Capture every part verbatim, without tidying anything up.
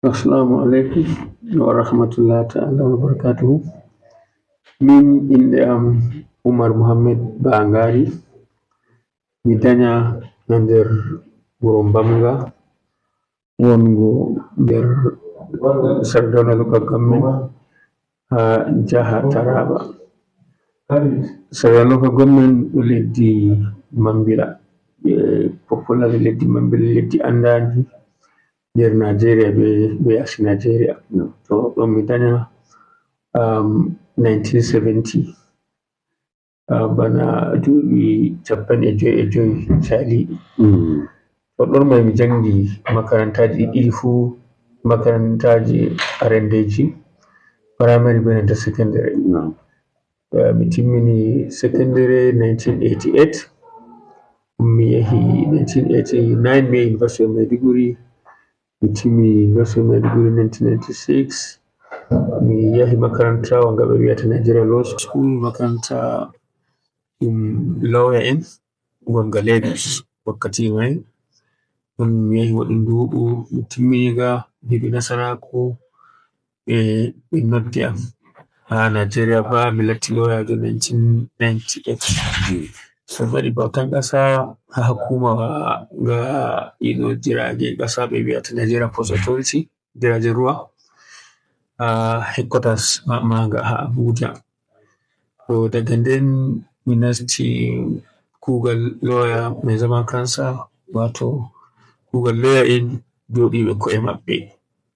Assalamu alaikum wa rahmatullahi ta'ala wa barakatuhu. Min innde am Umar Muhammad Bangari. Mi danya nder wuro Mbamga, wongo nder Sardauna Local Government, haa jaha Taraba. Sardauna Local Government ɗo leddi Mambila. Eh, popular leddi Mambila, leddi andaandi nder Nigeria be, be yasi Nigeria. To ɗon mi danya, um, nineteen seventy. Ah, bana duuɓi capanɗe joy e joy caaliiɗi. Mm. To ɗon may mi janngi makarantaaji ɗiɗi fuu, makarantaaji arandeeji, primary be nanta secondary. Eh, mi timmini secondary nineteen eighty-eight. Mi yahi nineteen eighty-nine, mi yahi University of Maiduguri. Mi timmi University of Maiduguri nineteen ninety-six. Mi yahi makaranta wonga ɓe wiyata Nigeria Law School, makaranta ɗum lawyer en, wonga Lagos wakkati may. Ɗum mi yahi waɗi nduuɓu, mi timmini nga, mi heɓi nasaraaku. Ɓe, ɓe noddi am haa Nigeria ba, mi latti lawyer nineteen ninety-eight. So mi waɗi bautan ƙasa haa hukuma wa-, nga ino jirage ƙasa ɓe wiyata Nigeria Post Authority, jiragen ruwa, haa headquarters ma-, maanga haa Abuja. To daga nden mi nasti kuugal lawyer mai zaman kansa, wato kuugal lawyer en jooɗiiɓe ko'e maɓɓe.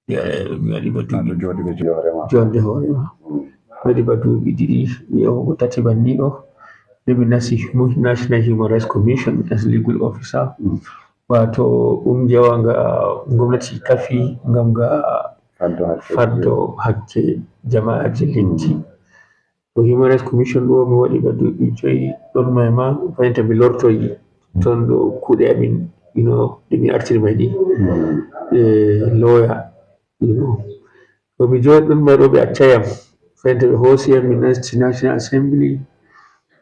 Eh, mi waɗi ba duuɓi Wato jooɗiiɓe jooɗi hoore ma. Jonde hoore ma. Mm. Mi waɗi ba duuɓi ɗiɗi, yahugo tati banni ɗo. Nde mi nasti Human-, National Human Rights Commission as legal officer. Mm. Wato ɗum njawa nga gomnati kafi ngam nga Faddo hakke. Faddo hakke jama'aji leddi. Mm. To Human Rights Commission ɗo mi waɗi ba duuɓi joyi ɗon may ma, fayinta mi lortoyi ton ɗo kuuɗe amin, you know, ɗe mi artiri may ɗi. Mm. Eh, lawyer, you know. To mi joyi ɗon may ɗo ɓe accayam. Fayinta ɓe hoosi yam mi nasti National Assembly.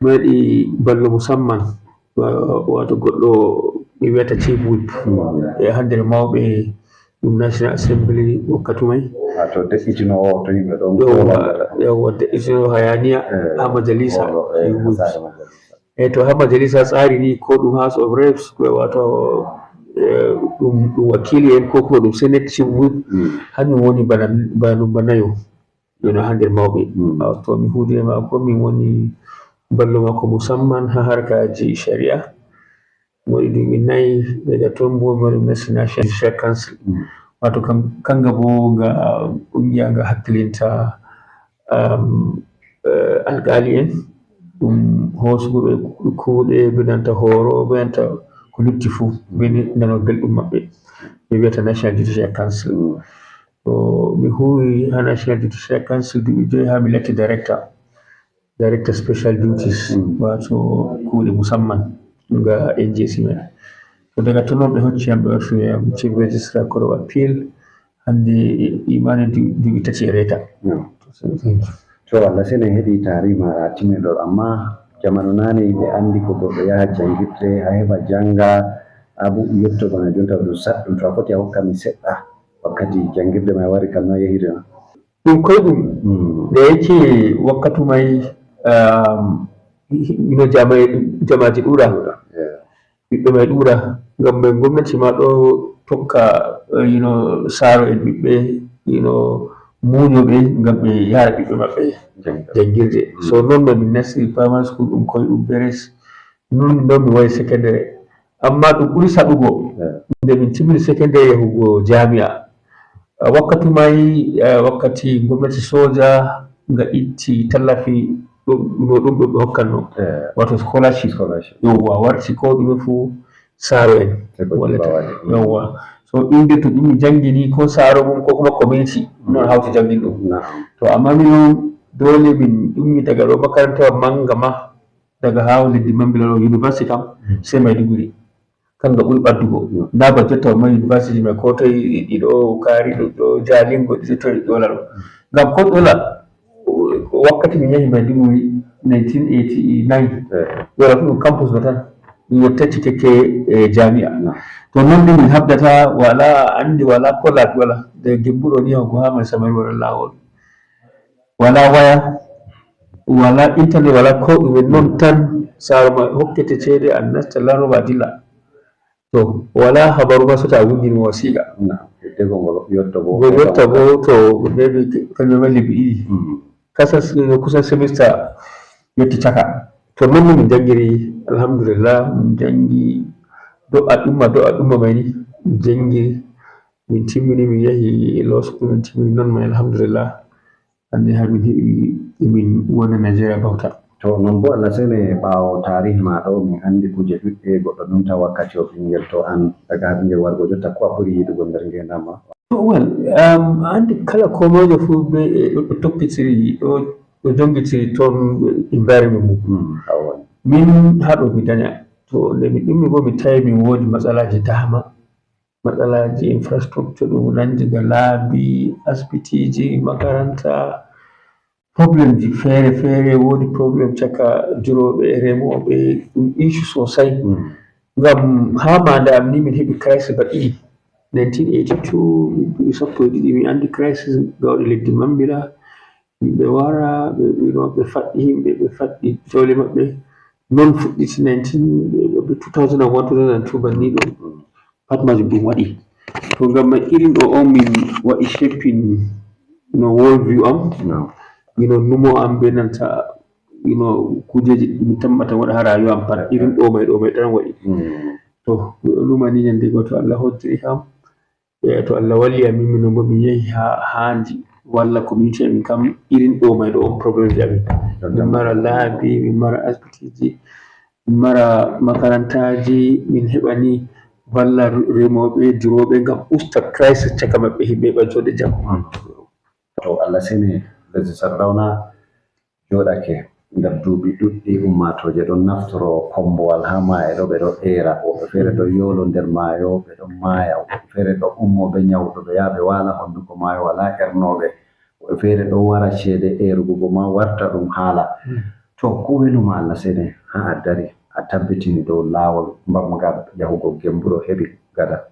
Mi waɗi ballo musamman. Wa-, wato goɗɗo ɓe wiyata chief whip. Mm. E hande mawɓe ɗum National Assembly wakkati may. Wato de'itinowo to yimɓe ɗon Yawwa, koolata. Yawwa, de'itinowo hayaniya Eh, haa majalisa. Koolo, eh, Chief whip. Haa majalisa. E to haa majalisa tsari ni ko ɗum House of Reps, ko wato, eh, ɗum, ɗum wakili en ko, ko ɗum Senate chief whip. Mm. Hanyum woni bana, bana, bana yo. Ɓe no haa nder mawɓe. Mm. Awa, to mi huudi e maako, min woni ballo maako musamman haa harkaaji shari'a. Mi waɗi duuɓi nayi, daga ton bo mi waɗi National Judicial Council. Mm. Wato kam, kanga bo nga kungiya nga hakkilinta, um, eh, alkali en, ɗum hoosugo ɓe kuuɗe, be nanta horo, be nanta ko lutti fu, be ni nanol belɗum maɓɓe. Ɓe wiyata National Judicial Council. Mm. To mi huwi haa National Judicial Council duuɓi joyi haa mi latti director, director special duties, Mm. wato kuuɗe musamman nga N J C men. To daga ton on ɓe hocci yam, ɓe wartiri yam chief registrar court of appeal, hande imani du-, duuɓi tati e reeta. No. To, so, thank you. To Allah sene heɗi taari ma a timmiɗo, amma jamanu naane yimɓe andi ko goɗɗo yaha jangirde, a heɓa janga, abu yotto bana jonta ɗum saɗɗum. To a foti a hokka mi seɗɗa wakkati jangirde ma wari kam no yehirde ma? Ɗum koyɗum. Mm. Da yake wakkatu may, um, ino jama-, jamaji ɗuuɗa. Yeah. Ɓiɓɓe may ɗuuɗa. Ngam may gomnati ma ɗo tokka, eh, ino saaro en ɓiɓɓe, ino muunyooɓe ngam ɓe yahra ɓiɓɓe maɓɓe Jangirde. jangirde. Mm. So non no min nasti primary school ɗum koyɗum beres. Nun ɗo mi waɗi secondary. Amma ɗum ɓuri saɗugo Eh. nde min timmini secondary yahugo jami'a. Ah, wakkati may, ah, wakkati gomnati soja nga itti tallafi ɗum, ɗum, ɗum, ɗum ɓe hokkanno. Eh. Wato scholarship. Scholarship. Yawwa, warti ko ɗume fu saaro en. Wallata. Yawwa. So ɓingel to ɗum jangini ko saaro mum ko kuma community, non hawti jangin ɗum. Na'am. To amma min on dole min ɗummi daga ɗo makaranta manga ma, daga haa leddi Mambila ɗo university kam, Mm. sai Maiduguri. Kanga ɓuri ɓaddugo. Mm. Nda ba jotta ma university mai ko toi ɗi ɗo Wukari, ɗi ɗo Jalingo, ɗi toi ɗi ɗo Lalo. Mm. Ngam ko ɗo la, wakkati min yahi Maiduguri nineteen eighty-nine, Eh. wala fu ɗum campus ma tan. Ɗum yottete kekke e jami'a. To noon ni min habdata, wala anndi, wala ko laaɓi, wala. Nde gembuɗo ni, on ko haa may samari waɗa laawol. Wala waya, wala internet, wala ko ɗume, noon tan saaro ma hokkete ceede, a nasta lanroba dilla. To, wala habaru ma sota windin mo wasiiqa. Naam, e tego ngol yotta bo. Ngol yotta bo to maybe kalme ma lebbi ɗiɗi. Mm. Kasa s-, kusan semester yotti caka. To noon min janngiri, alhamdulillah, min janngi do'a ɗumma, do'a ɗumma may ni, min janngi, min timmini, min yahi law school, min timmini noon may, alhamdulillah. Hannde haa min heɓi, min wona Nigeria bawta. To noon bo, Allah sene, ɓaawo taarihi ma ɗo, min anndi kuuje ɗuɗɗe, goɗɗo ɗum tawa wakkati o ɓinngel, to an, daga haa ɓinngel wargo jotta, ko a ɓuri yiɗugo nder ngeendam ma? To, well, um, anndi kala komojo fuu be e ɗo, ɗo tokkitiri, ɗo, ɗo jongitiri toon e mbayri mum. Mm, awa. Min haa ɗo mi daña. To nde mi ɗummi bo, mi tawi min woodi matsalaaji dama. Matsalaaji infrastructure, ɗum nanndi ga laabi, asbitiiji, makaranta, problemji feere feere, woodi problem caka durooɓe e remooɓe, ɗum issue sosai. Mm. Ngam haa maande am ni min heɓi crisis ba ɗiɗi. Nineteen eighty-two, min duuɓi sappo e ɗiɗi, mi anndi crisis gawɗe leddi Mambila, yimɓe wara, ɓe, ɓe, ɓe faɗɗi yimɓe, ɓe faɗɗi jawle maɓɓe. Noon fuɗɗiti nineteen, ɓe, ɓe two thousand and one, two thousand and two banni ɗo. Mm. Pat majum ɗum waɗi. To ngam man irin ɗo on min waɗi shaping no world view am. No. Ino numo am be nanta ino kujeji ɗi mi tammata waɗa ha rayuwa am pat. Irin ɗo may ɗo may tan waɗi. Mm. To, lumani nyande go to Allah hoddiri kam. E to Allah walli am, min bo mi yehi ha handi walla community amin kam irin ɗo may ɗo on problem ji amin. Min mara laabi, min mara asbitiji, min mara makarantaji, min heɓani walla re-, remooɓe, durooɓe ngam usta crisis caka maɓɓe, himɓe heɓa jooɗe jam. To Allah sene, lesdi Sardauna jooɗake nder duuɓi ɗuɗɗi, ummaatooje ɗon naftoro kombowal haa maayɗo, ɓe ɗo eera, woɓɓe feere ɗo yoolo nder maayo, ɓe ɗon maaya, woɓɓe feere ɗo ummo be nyawɗo, ɓe yaha ɓe waala honduko maayo, walaa ernooɓe, woɓɓe feere ɗo wara ceede eerugo go ma warta ɗum haala. Mm. To, ko weluma Allah sene haa a dari, a tabbitini dow laawol mbaɓngal yahugo Gembuɗo heɓi gada.